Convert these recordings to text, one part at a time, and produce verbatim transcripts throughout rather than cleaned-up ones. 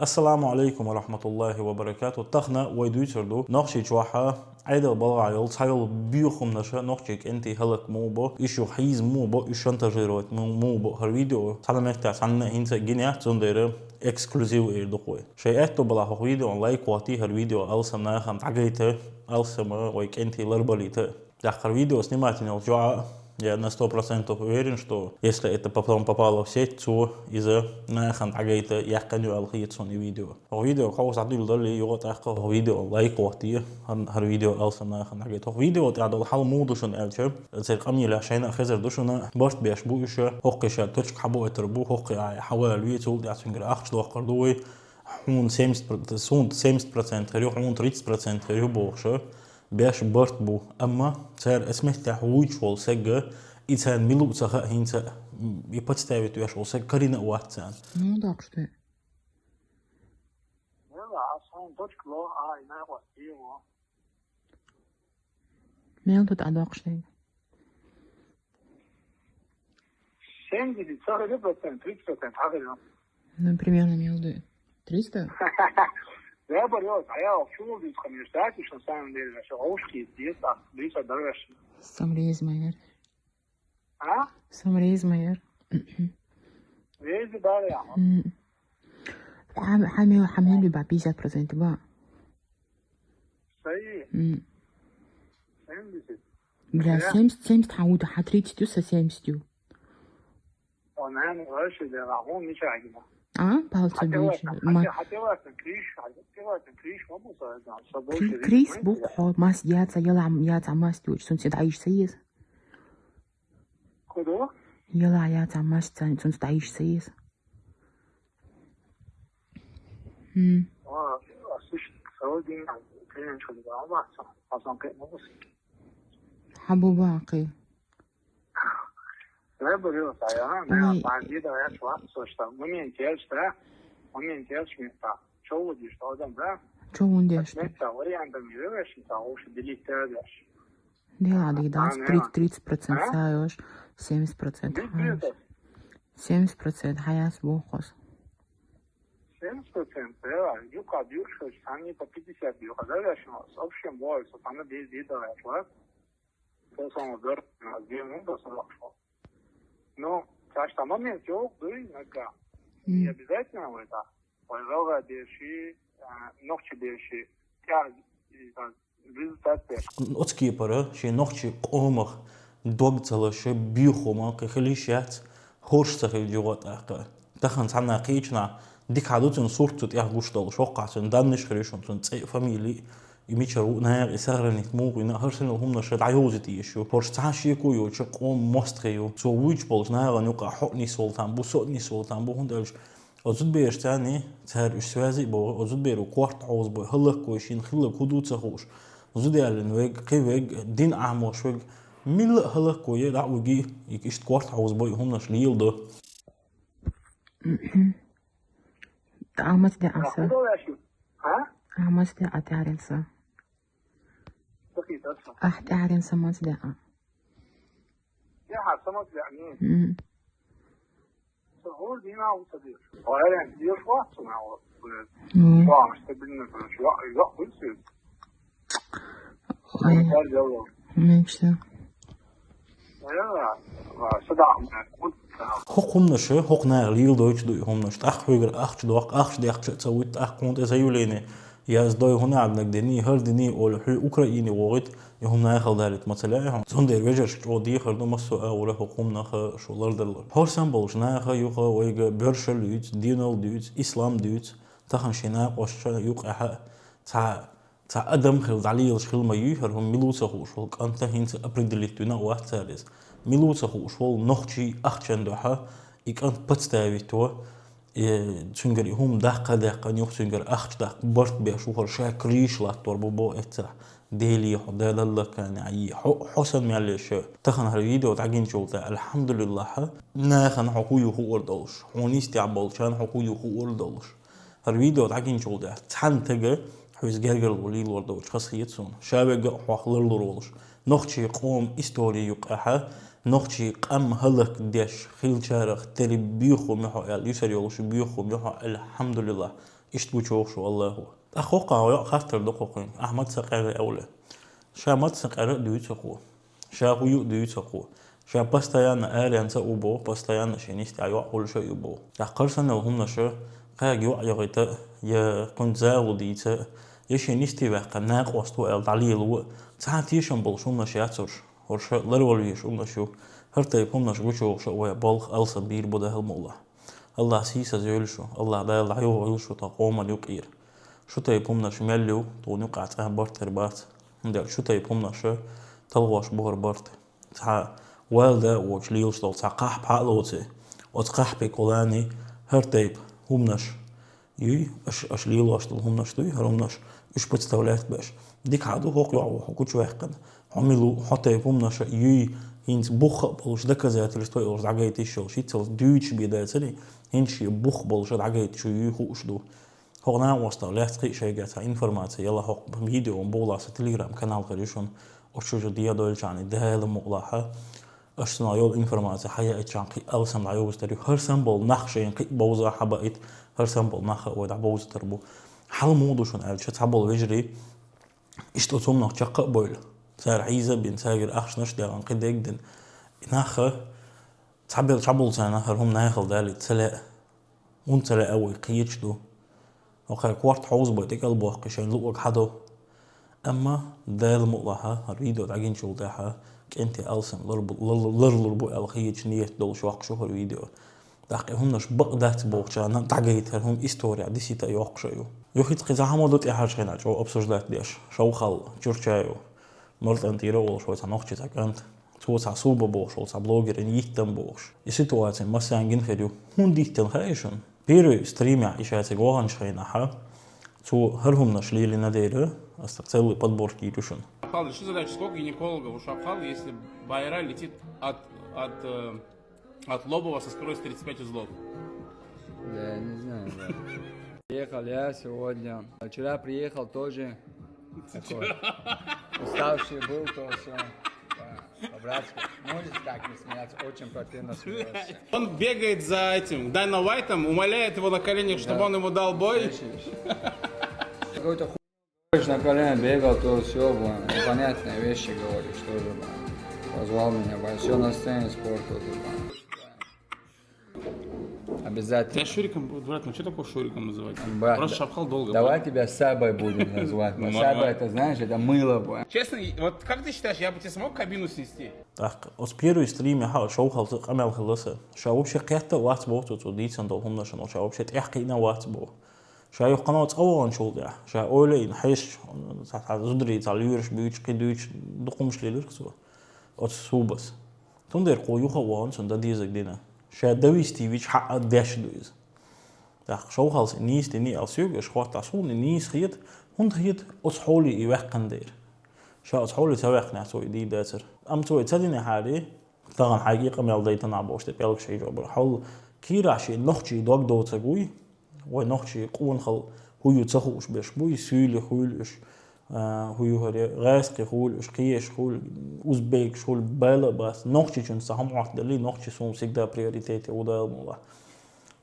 Ассаламу алейкум ва рахматуллахи ва баракату. Тахана вай дуьйцур ду Нохчийчохь Ӏедал балха йолу цхьайолу боьха хӀуманаш, нохчийн кӀентий хӀаллак муха бо, уьш юха хьийза муха бо, уьш шантажировать му-, муха бо. ХӀара видео цхьана меттехь цхьанна а хӀинца а гина яц, цундела эксклюзив эр ду-кх вай. Шайн аьтто балахь хӀокху видеон лайк хӀоттае, хӀара видео алсам нахана дӀагайта, алсам вай кӀентий ларбалийта. ТӀаккха хӀара видео снимать йина йолчохь, я на сто процентов уверен, что если это потом попало в сеть, цо иза нахана дӀагайта яьккхина ю аьлла хета суна и видео. ХӀокху видео кхузахь дуьйладаллий, юха тӀаккха хӀокху видео лайк хӀоттае, хӀара, хӀара видео алсам нахана дӀагайта. ХӀокху видео тӀехь долу хьал муха ду шуна аьлча, церан къамелехь шайна а хезар ду шуна, барт беш бу уьш, хӀокхуьнца ша точка хьабоуьйтур бу, хӀокхуьнца хьавалаве, цул тӀаьхьа цуьнгара ахча доккхур ду вай, хьуна семьдесят, суна семьдесят процент хир ю, хьуна тридцать процент хир ю бохуш, беш барт бу. Амма цара оцу меттехь вуьйцуш волу саг, и царна мила ву ца хаьа хӀинца а, и подставить веш волу саг карийна а вац царна. Ну, так что. Мел ду тӀедоккхуш дерг? Семьдесят, сорок процент, тридцать процент хьагӀ ю. Ну, примерно мел ду. Триста? Я говорю, а я вообще буду, конечно, да, на самом деле, что ушки есть, а, десять дороже. Самрез майер. А? Самрез майер. Вези бар я. М. Хьам-, хьамил, хьамил ба пятьдесят процент ба. Сай. М. Семьдесят. Бля, я. Семьдесят, семьдесят хьан уда, хьан тридцать ю, са семьдесят ю. Он, наверное, раньше для рахун не чагина. А? Палца бечи. Ма- Хотелось на крышу, хотелось на крышу, могу сказать, там, что больше Кри-, крис бух хо, мас яца, яла, яца мас тюч, сун седаиш саис. Куда? Яла яца мас цан, сун седаиш саис. М. А, а, слушай, целый день, а, клиент что-то, а, а, а, а, а, а, Хьан бу баккхий? Ой. Момент еш, да? Момент еш, да? Чо ву деш, да? Чо ву деш, да? Вариантами вевеш, да, лучше делить деш. Да, да, да, тридцать, тридцать процент саёш, семьдесят процент хьаёш. Семьдесят процент хьаяс бохос. Семьдесят процент, да, юка бьюшка, они по пятьдесят бьюка, да, вешено. В общем, бой, что там без вида, да? То самое, да, где мы, да, сорок. Ну, так что момент, ё, да, иногда. Не обязательно в это. Пожалуй, деши, а, ногти деши. Я, и так, результат деш. Оцу кепара шен нохчийн къомах дог ца луш, боьха хӀума кхин хила йиш яц, хӀорш ца хилча юха тӀаккха. Тахана цхьанна кхечанхьа дика хьан ду цуьнан сурт цу тӀехь гуш долуш, хӀокхахь цуьнан даннаш хир ю шуна, цуьнан цӀе а, фамили а, и мичара ву, наха и сохранить муха вина, хӀара санал хӀуманаш дӀайовзийта езаш ю. ХӀорш цхьа шеко йоцуш, къоман мостагӀий ю. Цо вуьйцуш болчу нахана юкъахь хьо а нисвала там бу, со а нисвала там бу, хӀунда аьлча оцу зудабераш царний, цара уьш связи а богӀу, оцу зудаберо корта хьовзабой, хӀаллакбой, шена хилла хӀун ду ца хууш. Зуда яьллина верг, кхин верг, дин Ӏамош верг, милла а хӀаллакбой, дӀа а вуьгий, и иштта корта хьовзабой, хӀуманаш леладо. Ахьа маца деа са? А? Ахьа маца деа тӀаьхьарелла са? Ахьа тӀаьхьарелла са маца деа? М. Ой. Мечта. ХӀокху хӀуманаша, хӀокху наха леладойтуш ду и хӀуманаш. ТӀаккха хьоьгара ахча доккху, ахча дехча а ца вуьту, тӀаккха хьуна тӀе заявление яздой, хӀунда аьлла нагадений, хӀара дений олий, хьо Украине вогӀийта, и хӀума нахала далийта ма ца лаьа хьуна. Цундела вежаршка чӀогӀа дехар ду массо а агӀора хӀокху хӀуманах шу лардалар. ХӀорш санна болчу наха юха вайга боьрша луьйцу, денал дуьйцу, ислам дуьйцу, тахана шен накъосташна юкъахь а цхьа Цхьа адам хила дӀалелаш хила ма юй хӀара хӀума, мила ву ца хууш волу кӀант а хӀинца определить вина а вац цара иза. Мила ву ца хууш волу нохчийн ахчан дуьхьа и кӀант подставить во, э, цуьнгара и хӀума даккха а даьккхина, юха цуьнгара ахча даккха барт беш ву хӀара, ша крыша латтор бу боху эццахь. Делий хьо, Далла лакхана а йий, хьо, хьо санна мел еш. Тахана хӀара видео дӀагинчул тӀаьхьа, алхьамдулиллахь, нахана хьо хӀун ю хуур долуш, хьуна йистехь болчарна хьо хӀун ю хуур долуш. ХӀара видео дӀагинчул тӀаьхьа цхьана тага хьуьнца гергарло лелор долчу хазахета суна. Ша верг а хьох ларлур волуш. Нохчийн къоман истори юкъахь, нохчийн къам хӀаллакдеш хиллачарах тера боьха хӀума ю хьо аьлла, юьсур йолуш боьха хӀума ю хьо, алхьамдулиллахь. Иштта гучуйоху шу Аллахо. ТӀаккха хӀокху йоӀ хаттар до кху кхуьнга: ахь маца къера аьлла? Ша маца къера а дуьйцу кхо. Ша хӀу ю а дуьйцу кхо. Ша постоянно аренца а ву боху, постоянно шен йисте йоӀ хуьлуш а ю боху. ТӀаккха хӀара санна йолу хӀуманаша кхаьга йоӀ яхийта а, я кхуьнца загӀа дийца а, я шен йисте ваьккхина накъост ву аьлла дӀалело а, цхьа а тешам болуш хӀуманаш яц хӀорш. ХӀорш ларвала везаш хӀуманаш ю. ХӀара тайпа хӀуманаш гучуйохуш а вай болх алсам бийр бу Дала мукъалахь. Аллахь сийсаза йойла шу, Аллахь Дала дӀайохийла шу тхан къоман юкъера. Шу тайпа хӀуманаш мел ю, тхуна юкъахь цкъа а барт хир бац. ХӀунда аьлча шу тайпа хӀуманаш талхош бу хӀара барт. Цхьа вала да а воцуш лелаш долу цхьа кхахьпа а лоций, оцу кхахьпе кхолани хӀара тайпа хӀуманаш юй, аша, аша лелош долу хӀуманаш дуй, хӀара хӀуманаш уьш представлять беш. Дика хьан ду хӀокху йоӀ ву хьо гучуваьккхина. Хьо мила ву, хьо тайпа хӀуманаш а юй, хӀинца бух а болуш доказательство а йолуш дӀагайта йиш йолуш, хӀинццалц дуьйцуш бен дацара, хӀинца шен бух болуш а дӀагайта шу юй хууш ду. ХӀокху накъостах лаьцна кхин а шайга цхьа информаци яла хӀокху видео бохула сан Telegram канал хир ю шуна, оцу чу дӀадойлучарна Дала мукъалахь. Аша цунах йолу информаци хьан яа иччан кхин а алсам дӀайовзуьйтур ю. ХӀара санна болу нах шайна кхин а бовза хьан баийта, хӀара санна болу нах а вай дӀабовзуьйтур бу. Хьал муха ду шуна аьлча, цхьаболу вежарий иштта оцу хӀуманах чекх а бойла. Цара хьийза а бина, цаьргара ахчанаш а дехна, кхин дерг а дина. И нах а цхьаболу, цхьаболу царна хӀара хӀума нахала далийта ца лаьа. ХӀунда ца лаьа вай кхеташ ду. ХӀокхара корта хьовзабой тӀекӀел боккхий шайна луъург хьан до. Амма Дала мукъалахь, хӀара видео дӀагинчул тӀаьхьа кӀентий алсам лар бу-, лар-, ларлур бу аьлла хеташ ниет долуш йоккхуш ю хӀара видео. ТӀаккха и хӀуманаш бакъ дац бохучарна дӀагайта хӀара хӀума история дисийта а йоккхуш а ю. Юххе кхин цхьа хӀума ду тӀаьхьарчу хенахь чӀогӀа обсуждать деш, Шовхал, Чурчаев, Мартан тӀера а волуш вай цхьа нохчи цхьа кӀант. Цо цхьа суба бохуш волу цхьа блогеран йиттам бохуш. И ситуаци массарна гина хир ю. ХӀунда диттина хаьий шуна? Первый стримехь и ша цига ваханчу хенахьа, цо хӀара хӀуманаш лелийна дера, аса так целый подборка йийр ю шуна. Шавхал, реши задачу, сколько гинекологов у Шавхала, если Байра летит от, от, э, от Лобова со скоростью тридцать пять узлов? Да, я не знаю, да. Приехал я сегодня. Вчера приехал тоже. Такой. Уставший был, то все. Да, по-братски. Можете так не смеяться, очень противно смеёшься. Он бегает за этим, Дайна Уайтом, умоляет его на коленях, чтобы он ему дал бой. Слышишь? Какой-то хуй на колено бегал, то все, блин, непонятные вещи говоришь тоже, блин. Позвал меня, блин, все на сцене спорта, блин. Обязательно. Тебя Шуриком, брат, ну что такое Шуриком называть? Брат, просто да. Шавхал долго, давай брат. Тебя Сабой будем называть. Ну, нормально. Саба, это, знаешь, это мыло, брат. Честно, и вот как ты считаешь, я бы тебе смог кабину снести? Так, оцу первый стримехь Шовхалца къамел хилла сан. Ша вообще кхетта а вац боху цо, цо дийцина долу хӀуманашна, ша вообще тӀаьхьакхиъна а вац боху. Ша юххе цкъа ваханчул тӀаьхьа, ша ойла а йина хьешаш, цхьа, цхьа зударий, цхьа лоьраш буьйцуш, кхин дуьйцуш, дукха хӀуманаш лелира цо оцу субас. Цундела кхо юха а вахана, цунна дан дезарг дина. Ша довести вича хьаъа деш ду иза. ТӀаккха Шовхалс и нийса дина аьлла соьга, аша хӀоттахь суна и нийса хета, хӀунда хета оцу хьоле и ваьккхина дера. Ша оцу хьоле ца ваьккхинехь цо и дийр дацара. Амма цо и ца динехьара, тахана хьайга и къамел дайтина ахь бохуш, тӀе пӀелгаш хьийжор бара. Хьол кийрахь шен нохчий дог доцург вуй, вай нохчий къонахалла хӀу ю ца хууш берш буй, суьйли хуьлу уьш, а, хӀу ю хӀара, гӀаьскхи хуьлу уьш, кхеча хуьлу, узбекаш хуьлу, байла а бац. Нохчичунца цхьа хӀума Ӏоттаделлий, нохчи суна всегда приоритете ву Дала мукъалахь.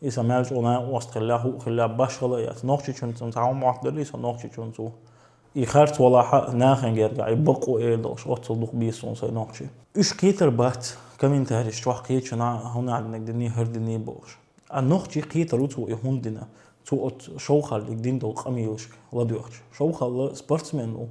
И сан мел чӀогӀа накъост хилла, хӀуъа хилла, башхала а яц. Нохчичунца цхьа хӀума Ӏоттаделлий, со нохчичунца ву. И харц валахь а, нахана гергахь и бакъо эр долуш, оццул дукха беза суна сайн нохчий. Уьш кхетар бац, комментарийш чохь кхечунна, хӀунда динарг дина, хӀара дина бохуш. А нохчий кхетар ву цо и хӀунда дина. Цо оцу Шовхаллига дина долу къамелашка ладоьгӀча. Шовхалла спортсмен ву.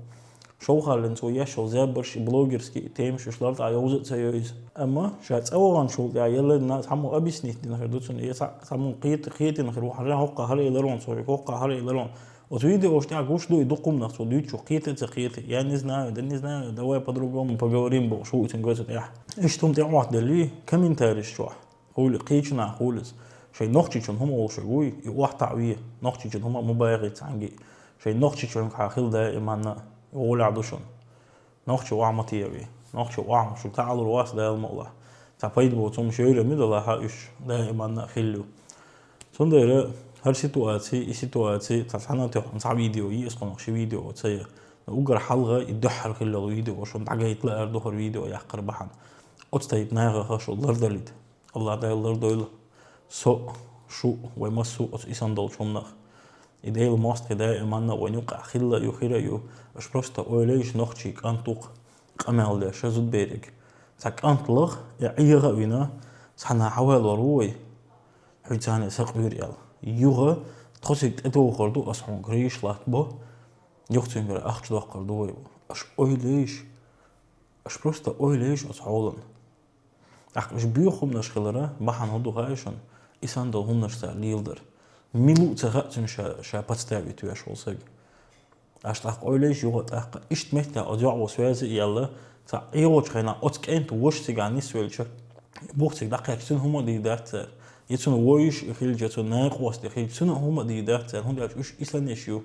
Шовхаллина цо еш йолу зебарш и блогерский темаш уьш лартӀахь йовза а ца йо иза. Амма ша цӀа ваханчул тӀаьхьа елла цхьаммо объяснить дина хир ду цунна, я цхьа-, цхьаммо кхета-, кхетина хир ву, хӀара хӀоккхахь хӀара а ларон цо, хӀоккхахь хӀара а ларон. Оцу видеошна тӀехь гуш ду и дукха хӀуманах цо дуьйцучух, кхета а ца кхета. Я не знаю, да не знаю, давай по-другому поговорим бохуш ву и цуьнга цу тӀехь. Иштта хӀума тӀе Ӏоттаделлий, комментарийш чохь. Хуьлу, кхечу нах хуьлу иза. Шайн нохчичун хӀума олуш вуй, и охьатаӀаве, нохчичун хӀума ма багӀий цхьаьнгге. Шайн нохчичуьнгахьа хила даиманна а, и гӀолехь ду шуна. Нохчи охьа ма теве, нохчи охьа ма шу таӀалур вац Дала мукъалахь. Цхьа пайда боцу хӀумаш йойла ма далахь а уьш, даиманна а хилла ю. Цундела хӀара ситуаци, и ситуаци, цхьа цхьана а тӀехь цхьа видео йи, аса кхунах ши видео ца я. Уггар хьалха и дуьххьара хилла йолу видео шуна дӀагайта лаар ду хӀара видео яккхар бахьана. Оцу тайпа нахаха шу лардалийта. Аллах Дала лардойла со а, шу а, вай массо а оцу и санна долчу хӀуманах. И Дела моастагӀий даиманна вайна юкъахь хилла а ю, хир а ю. Аша просто ойла йойш, нохчий кӀант ву-кх къамел деш зудабериг. Цхьа кӀант лаха, и Ӏеха а вина, цхьанна хьавалор ву вай, хьуьйцане са къуьйра аьлла. Юха тхо цига тӀетовхар ду, ас хьуна гриш латтабо, юха цуьнгара ахча доккхар ду вай. Аша ойла йойш, аша просто ойла йойш оцу хьолан. ТӀаккха уьш боьха хӀуманаш хилара бахьана хӀун ду хаьий шуна? И санна долу хӀуманаш цара леладар. Мила ву а ца хаьа цуьнан ша, ша подставить веш волу саг. Аша тӀаккха ойла йойш юха а тӀаккха. Иштта меттехь оцу йоӀ волчу ваьза а яьлла, цхьа Ӏехочу хенахь оцу кӀентан ваша цигахь нисвелча, бух цига дӀакхаьчча, цуьнан хӀума а дийр дац цара. Я цуьнан вовшаш а хилча, я цуьнан накъостий хилча, цуьнан а хӀума а дийр дац цара, хӀунда аьлча уьш исланеш ю.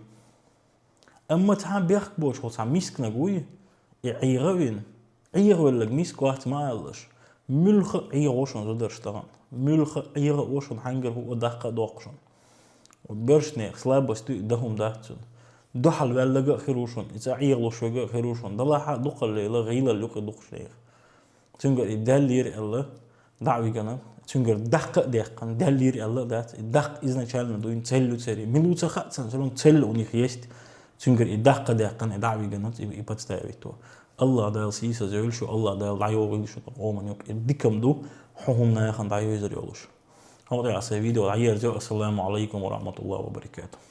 Амма цхьа бехк боцуш волу цхьа мисканиг вуй, и Ӏеха а вина, Ӏехавелларг миска вац ма алалаш. Муьлхха а Ӏехаво шуна зударш тахана. Муьлхха а Ӏехаво шуна, хьаьнгара хӀуъа даккха а доккху шуна. Вот берш нехан слабость ду, и дан хӀума дац цуьнан. Дуьхьал ваьлларг а хир ву шуна, и цӀа Ӏехалуш верг а хир ву шуна. Делахь а дукхаллейла гӀийлалла юкъа дукхучу нехан. Цуьнгара и даьллера аьлла, дӀа а вигана, цуьнгара даккха а даьккхина, даьллера аьлла а дац, и даккха изначально дуьйна цель ю церан. Мила ву ца хаьа царна, всё равно цель у них есть. Цуьнгара и даккха а даьккхина, и дӀа а вигана, и, и подставить ву. АллахӀ Дала сийсаз йойла шу, АллахӀ Дала дӀайогӀийла шуна къоман юкъа. И дика-м ду, хьо хӀума нахана дӀайовзар йолуш. ХӀокху тӀехь сан видео дӀаерзайо. Ассаламу Ӏалайкум ва рахьматуллахӀи ва баракатухӀ.